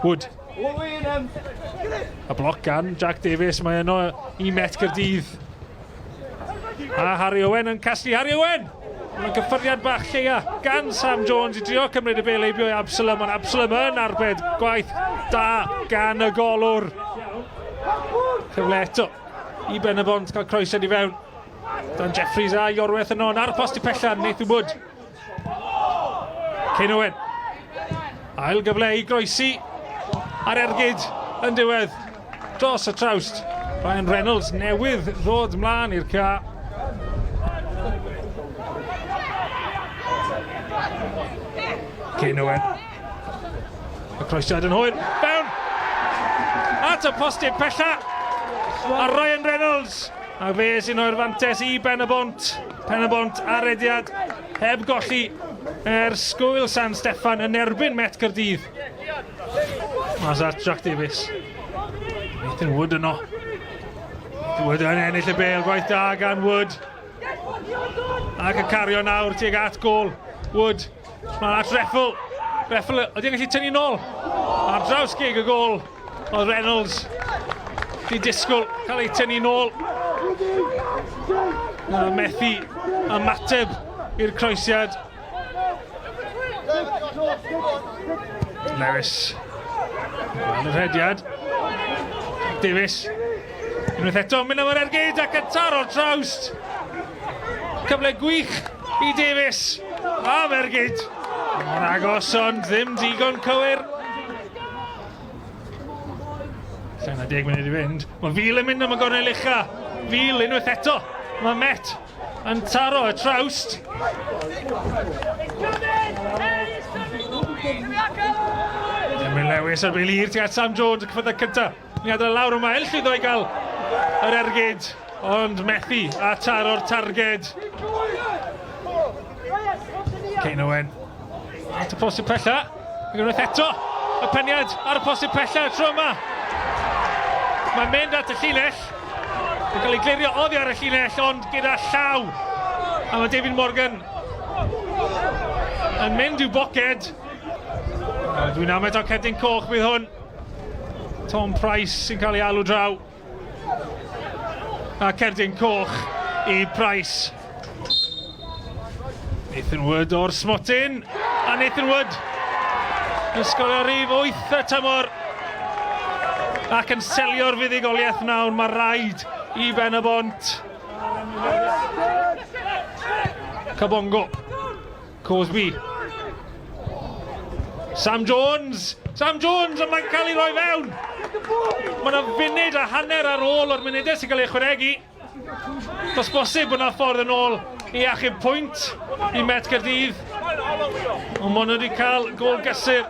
Wood. A bloc gan Jack Davies, mae yno i Met Caerdydd. A Harry Owen yn casglu Harry Owen! Mae'n gyffyrddiad bach lleia gan Sam Jones i drio cymryd y bel heibio i Absalom, ond Absalom yn arbed gwaith da gan y golwr. Cyfle eto i Ben y Bont cael croesiad i fewn. Dan Jeffries a Iorwerth yno, ar y post i pella, Nathan Wood. Cyn Owen. Ail gyfle i groesi ar ergyd yn diwedd dros y trawst. Ryan Reynolds newydd ddod mlaen i'r ca. Cyn Owen. Y croesiad yn hwyr. Fewn! At y postyn pella! A Ryan Reynolds! A fe sy'n rhoi'r fantes i Ben y Bont. Pen y Bont ar rediad heb golli ers gwyl San Steffan yn erbyn Met Caerdydd. Mas at Jack Davies. Nathan Wood yno. Nathan Wood yn ennill y bel, gwaith da gan Wood. Ac yn cario nawr tuag at gol. Wood. Mae'n at Reffel. Reffel, ydy e'n gallu tynnu nôl? Ar draws gig y gol. Oedd Reynolds di disgwyl cael ei tynnu nôl. A methu ymateb i'r croesiad. Lewis. Gweld y rhediad. Davies. Unwaith eto, mynd am yr ergyd ac yn taro'r trawst. Cyfle gwych i Davies. Am ergyd. Mor agos ond ddim digon cywir. Llai na 10 munud i fynd. Mae Fil yn mynd am y gornel ucha. Fil unwaith eto. Mae Met yn taro y trawst. Emryn Lewis ar bel hir tuag at Sam Jones, y cyffyrddiad cyntaf. Ni adael lawr yma, el llwyddo i gael yr ergyd, ond methu a taro'r targed. Kane Owen. At y postyn pella. Ac unwaith eto, y peniad ar y postyn pella y tro yma. Mae'n mynd at y llinell. Mae'n cael ei glirio oddi ar y llinell, ond gyda llaw. A mae David Morgan yn mynd i'w boced. Dwi'n amau taw cerdyn coch bydd hwn. Tom Price sy'n cael ei alw draw. A cerdyn coch i Price. Nathan Wood o'r smotyn. A Nathan Wood yn sgorio rif 8 y tymor. Ac yn selio'r fuddugoliaeth nawr. Mae rhaid i Ben y Bont. Kabongo. Cosby. Sam Jones! Sam Jones, ond mae'n cael ei roi fewn! Mae yna funud a hanner ar ôl o'r munudau sy'n cael ei chwregu. Does bosib bod yna ffordd yn ôl i achub pwynt i Met Caerdydd. Ond maen nhw wedi cael gol gysur.